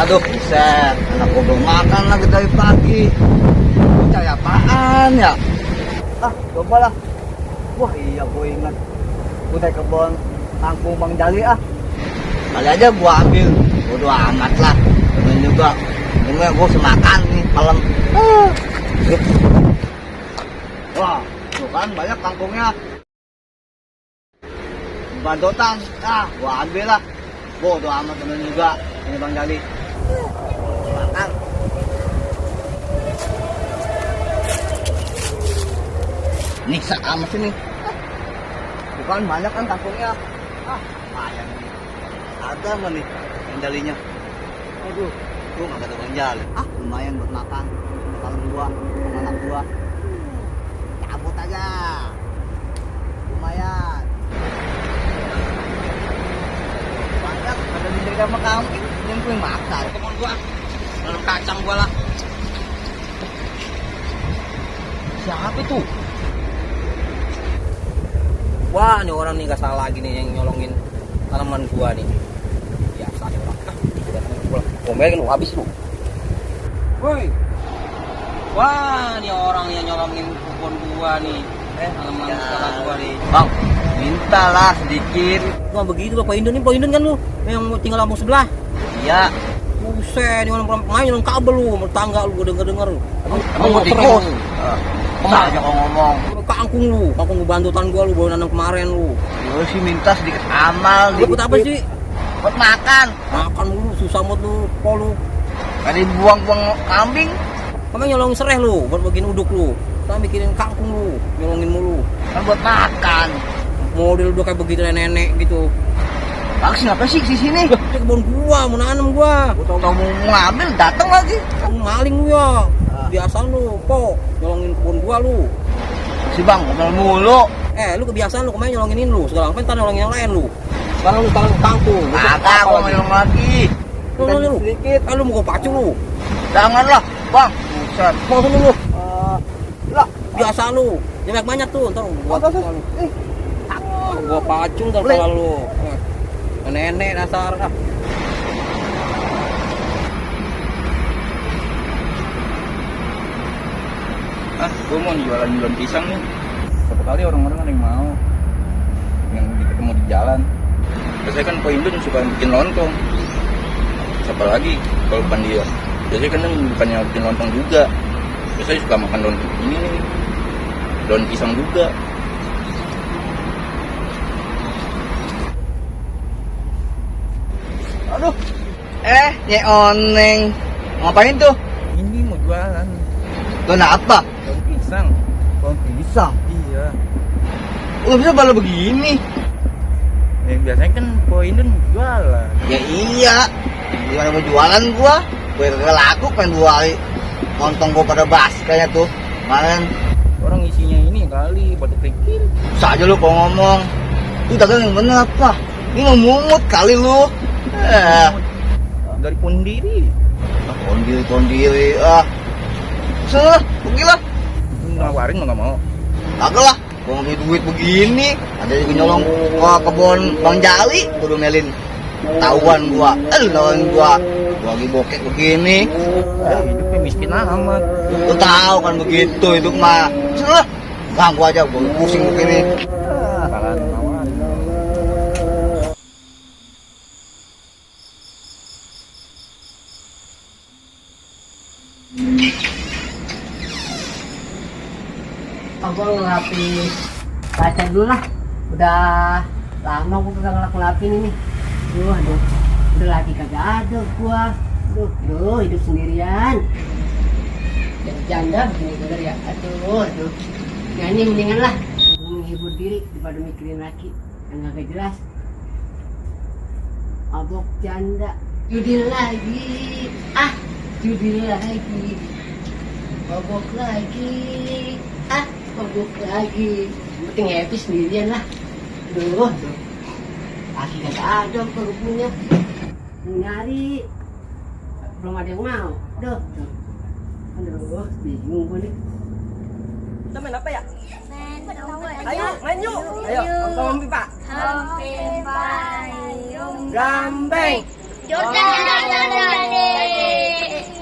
Aduh, buset. Anak gua belum makan lagi dari pagi. Gua cari apaan ya? Coba lah. Wah iya gua ingat. Gua dari kebun kangkung Bang Jali Kali aja gua ambil. Bodo amat lah. Temen juga. Ini gua semakan nih malam. Wah, tuh kan banyak kangkungnya. Bandotan. Gua ambil lah. Bodo amat temen juga. Ini Bang Jali. Makan. Niksa amat sini. Bukan banyak kan kangkungnya. Lumayan nih. Ada nggak nih Bang Jalinya? Aduh, gua nggak ada Bang Jali. Lumayan buat makan. Makan gua, sama anak gua. Cabut aja. Lumayan. Banyak ada di dekat sama kambing. Yang gue makan. Temen gua. Dalam kacang gua lah. Siapa itu? Wah, ini orang nih gak salah lagi nih yang nyolongin tanaman gua nih. Biasa nih orang. Ngomel kan lu habis lu. Woi. Wah, ini orang yang nyolongin kebun gua nih. Tanaman salah gua nih. Bang, mintalah sedikit. Wah, begitu Pak Indun kan lu yang tinggal kampung sebelah. Iya. Buset, ini orang main nyolong kabel lu, tetangga lu gua denger lu. Emang mau tikus? Masa aja kau ngomong. Kangkung gua bantutan gua lu baru nanam kemarin lu. Lu sih minta sedikit amal. Buat apa sih? Buat makan. Makan lu susah banget lu, lu. Tadi buang-buang kambing. Kamu nyolongin sereh lu, buat bagian uduk lu. Kita mikirin kangkung lu, nyolongin mulu. Kan buat makan. Model udah kayak begitu nenek gitu. Bang sih ngapa sih di sini? Ini kebun gua, mau nanam gua. Gua tau mau ngambil datang lagi. Kamu maling lu ya. Kebiasaan lu, nyolongin kebun gua lu. Si Bang ngomel mulu. Lu kebiasaan lu kemarin nyolongin lu, segala apa entar nyolongin yang lain lu. Sekarang lu tangan kangkung. Kagak gua mau nyolong lagi. Lu sedikit. Lu mau gua pacu lu. Janganlah, Bang. Buset. Mau sini lu. Lah, Biasa lu. Jangan banyak tuh, ntar gua lu. Gua pacu ntar kalau lu. Nenek dasar Gue mau jualan pisang nih. Satu kali orang-orang ada yang mau, yang ketemu di jalan. Biasanya kan Pak Indun suka bikin lontong. Siapa lagi kalau bukan dia? Biasanya kan bukannya bikin lontong juga. Biasanya suka makan daun ini nih, daun pisang juga. aduh. Oneng. Ngapain tuh? Ini mau jualan Tuh apa? daun pisang. Bang pisang. Iya. Lu bisa bala begini? Biasanya kan Pak Indun jualan. Ya iya. Gimana mau jualan gua? Gue kagak laku kan 2 hari. Montong gua pada basi kayaknya tuh. Kemarin. Orang isinya ini kali batu kerikil. Saja lu kok ngomong. Lu dagang yang bener apa? Ini mau mungut kali lu. Dari Pondiri. Pondiri. Salah, pergilah. Nawarin lo nggak mau. Kagak lah. Gua ngambil duit begini. Ada juga nyolong ke kebun Bang Jali. Gua domelin. Tahuan gua. Lawan gua. Gua lagi bokek begini. Hidupnya miskin amat. Lu tahu kan begitu itu mah. Salah. Ganggu aja gua pusing begini. Bakalan nawarin. Gue ngelapis kaca dulu lah. Udah lama gue kagak ngelapin ini. Aduh, udah lagi kagak ada gua. Aduh, hidup sendirian. Jadi janda begini bener ya. Aduh. Nyanyi mendingan lah. Gue menghibur diri daripada mikirin laki yang kagak jelas. Abok janda, judi lagi. Judi lagi. Abok lagi. Mabuk lagi, penting happy sendirian lah. Aduh. Lagi kagak ada punya. Nyari, belum ada yang mau. Aduh, bingung gue nih. Kita main apa ya? Ayo, main yuk. Ayo, nonton pipa. Hampir payung Gambeng. Jordan.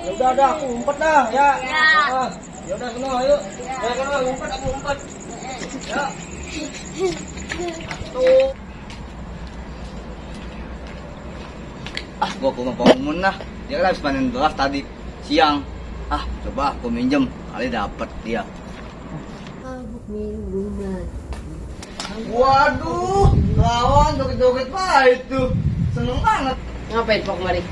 Ya udah aku umpet dah ya. Ya. Ya udah sono ayo. Ya sono umpet aku umpet. Ya. Tuh. Gua ke rumah Pak lah. Dia kan habis panen beras tadi siang. Coba aku minjem, kali dapet dia. Mabuk minuman. Waduh, kawan joget-joget pak itu. Seneng banget. Ngapain Pak kemari?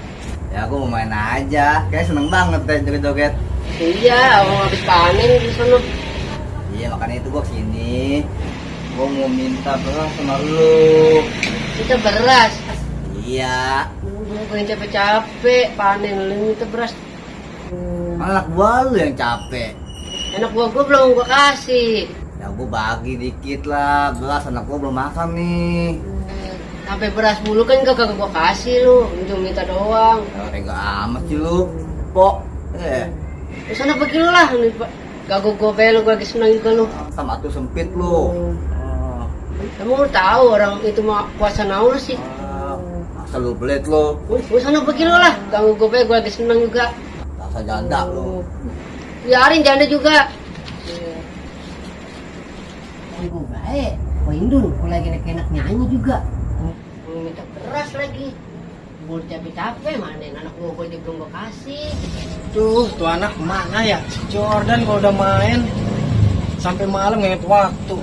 Ya aku mau main aja, kayak seneng banget deh joget-joget. Iya, awang habis panen di sana. Iya makanya itu gua kesini. Gua mau minta beras sama lu. Kita beras. Iya. Gue pengen capek-capek panen lu itu beras. Anak gua lu yang capek. Anak gua belum gua kasih. Ya gua bagi dikit lah, beras anak gua belum makan nih. Sampai beras mulu kan kagak gua kasih lu, cuma minta doang. Ya tega amat sih lu, Pok. Terus sana pergi lu lah, gak gua belo gua lagi senang juga lu. Sama tuh sempit lu. Kamu tahu orang itu mah puasa naur sih. Asal lu belit lu. Gua sana pergi lu lah, ganggu gua belo gua lagi senang juga. Rasa janda lu. Biarin janda juga. Gua baik, gua Indun, gua lagi enak nyanyi juga. Gua minta beras lagi. Gua capek-capek manen anak gua dia belum gua kasih. Tuh anak mana ya? Si Jordan kalau udah main sampai malam nggak inget waktu.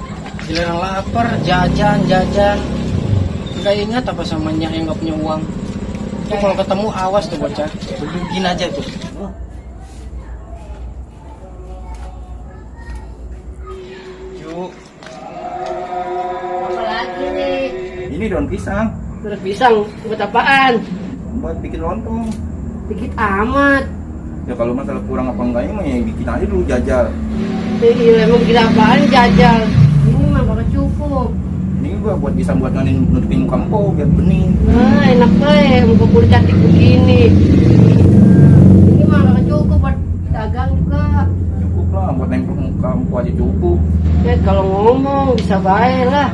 Giliran lapar, jajan. Gak ingat apa sama nyak yang nggak punya uang. Tuh kalau ketemu awas tuh bocah. Begini aja tuh. Yuk. Apa lagi nih? Ini daun pisang Beras pisang buat apaan? buat bikin lontong. Dikit amat. Ya kalau masalah kurang apa enggaknya mah ya bikin aja dulu jajal. Iya emang gila apaan jajal. Ini mah bakal cukup. Ini gua buat bisa buat nutupin muka empok biar bening. Nah enak banget muka kulit cantik begini. Ini mah bakal cukup buat dagang juga. Cukup lah buat nempel muka empok aja cukup. Kalau ngomong bisa baik lah.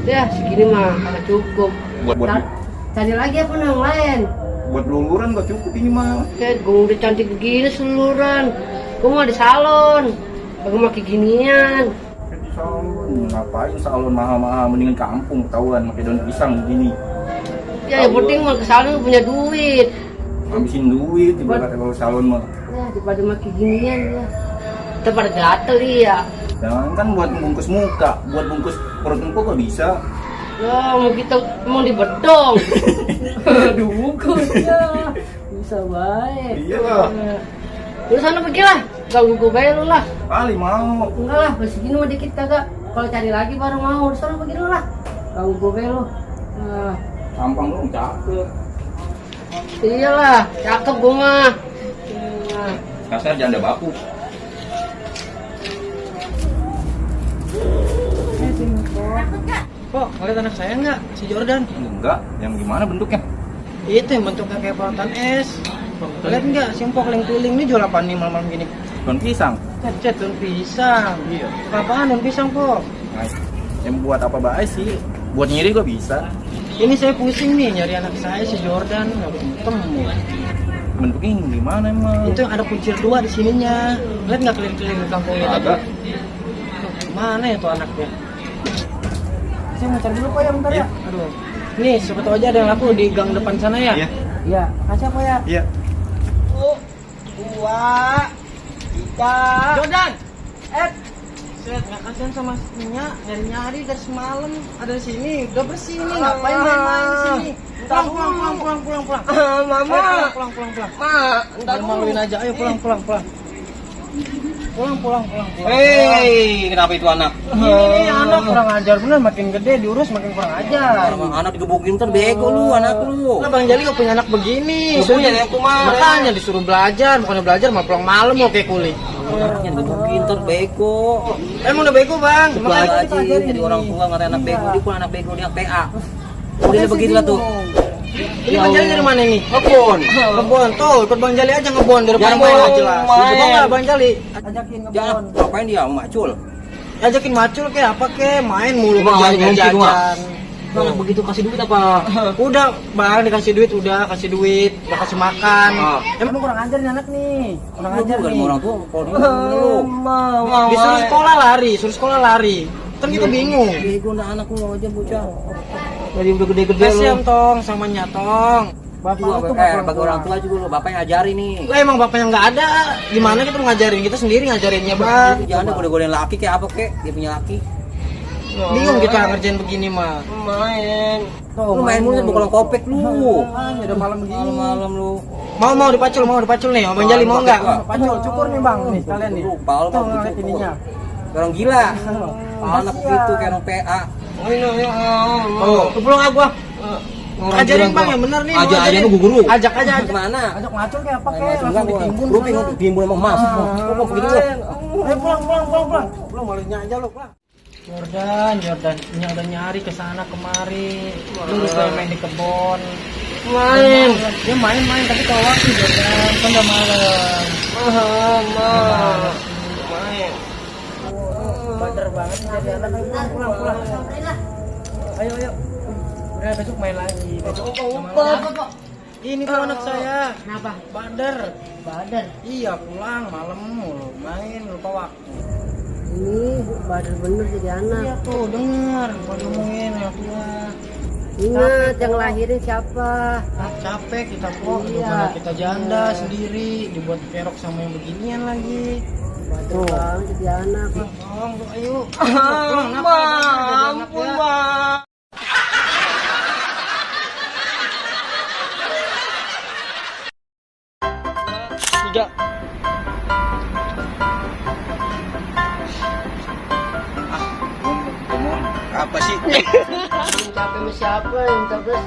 Ya segini mah bakal cukup. Buat Cari lagi apa yang lain? buat luluran gak cukup ini mah. Kayak gue udah cantik begini seluruhan. Gue mau di salon. Gue mau kayak ginian. Di salon ngapain salon mahal-mahal, mendingan kampung ketahuan pakai daun pisang begini. Ya yang penting mau ke salon punya duit. Habisin duit ibarat kalau salon mah. Ya daripada makin ginian ya. Kita pada gatel ya. Jangan kan buat bungkus muka, buat bungkus perut empuk kok bisa. Ya mau kita mau dibedong. Aduh bungkusnya. Bisa baik. Iya lah. Lu sana pergi lah. Ganggu gue bayar lu lah. Kali mau. Enggak lah, segini mah dikit kagak. Kalau cari lagi baru mau. Lu sana pergi dulu lah. Ganggu gue bayar lu. Nah. Sampang dong cakep. Iyalah, cakep gue mah. Nah. Kasar janda baku. Kok ngeliat anak saya nggak? Si Jordan? Enggak, yang gimana bentuknya? Itu yang bentuknya kayak porotan es. Lihat nggak? Si empok keliling-keliling ini jual apaan nih malam-malam gini? Daun pisang. Cet daun pisang. Iya. Apaan daun pisang kok? Nah, yang buat apa baik sih? Buat nyiri gua bisa. Ini saya pusing nih nyari anak saya si Jordan nggak ketemu. Bentuknya gimana emang? Itu yang ada kuncir dua di sininya. Lihat nggak keliling-keliling di kampungnya tadi? Ada. Mana ya tuh anaknya? Saya mau cari dulu Pak ya bentar Iya. ya. Aduh. Nih, siapa tahu aja ada yang laku di gang depan sana ya. Iya. Iya. Kasih apa ya? Iya. Dua, tiga. Jordan. Set, nggak kasihan sama Nya, nyari-nyari dari semalam ada di sini, udah bersih nih, ngapain main-main di sini? Pulang. Mama. Pulang. Ma, Malu-maluin aja, ayo pulang. Pulang. Hei, kenapa itu anak? Ini anak kurang ajar bener, makin gede diurus makin kurang ajar. Anak digebukin ntar bego lu, anak lu. Nah, Bang Jali gak punya anak begini. Lu punya anak kemana? Makanya disuruh belajar, bukannya belajar malah pulang malam mau kayak kuli. Anaknya digebukin ntar bego. Emang udah bego Bang? Itu Makanya aja kita ajarin. jadi orang tua ngatain anak bego, dia pun anak bego, dia PA. Udah begitulah tuh. Ini Bang Jali dari mana nih? Ngebon. Tuh, ikut Bang Jali aja ngebon dari Jangan main main. gak jelas. Main. Coba nggak Bang Jali? Ajakin ngebon. Jangan ngapain dia macul. Ajakin macul kayak apa kayak main mulu Bang, kerjaan ngomong jajan. Bang, begitu kasih duit apa? Udah bang, dikasih duit, udah kasih makan. Emang kurang ajar nih anak nih, kurang ajar Bukan nih. orang tua, kalau dia lu. Disuruh sekolah lari, kan kita bingung. Bego nah anak lu aja bocah. Jadi udah gede-gede lu. Kasihan tong, sama nyatong. Bapak lu tuh Bagi orang tua juga lu, bapak yang ngajarin nih. Lah emang bapaknya nggak ada, gimana kita mau ngajarin? Kita sendiri ngajarinnya bang. Jangan goda-godain laki kayak apa kek, dia punya laki. Bingung kita ngerjain begini mah. Lu main mulu bukan kopek lu. Udah malam begini. Malam lu. Mau dipacul nih, Bang Jali mau nggak? Pacul, cukur nih bang, nih kalian nih. Lupa lu mau Lihat ininya. orang gila. Anak gitu kayak orang PA. Oh, pulang aku ah. Ajarin bang yang bener nih. Aja lu guru. Ajak aja. Mana? Ajak ngacul kayak apa Main kayak? macam enggak Langsung gua. ditimbun. Timbun sama emas. Gua begitu lu. Ayo pulang. Pulang malunya aja lu pulang. Jordan, ini udah nyari ke sana kemari. Lu supaya main di kebon. Main. Dia main tapi kalau waktu Jordan kan udah malam. Main. Bader banget jadi anak. Pulang. Ayo. Udah besok main lagi. Besok Bapak. ini tuh anak saya. Kenapa? Bader. Bader. Iya pulang malam mulu main lupa waktu. Ini bader bener jadi anak. Iya tuh denger gua ngomongin ya tua. Ingat yang lahirin siapa? Capek kita kok, Iya. gimana kita janda sendiri dibuat kerok sama yang beginian lagi. Bader banget jadi anak. Tolong tuh ayo. Ampun bang. Tiga. Apa sih? Capek sama siapa yang capek?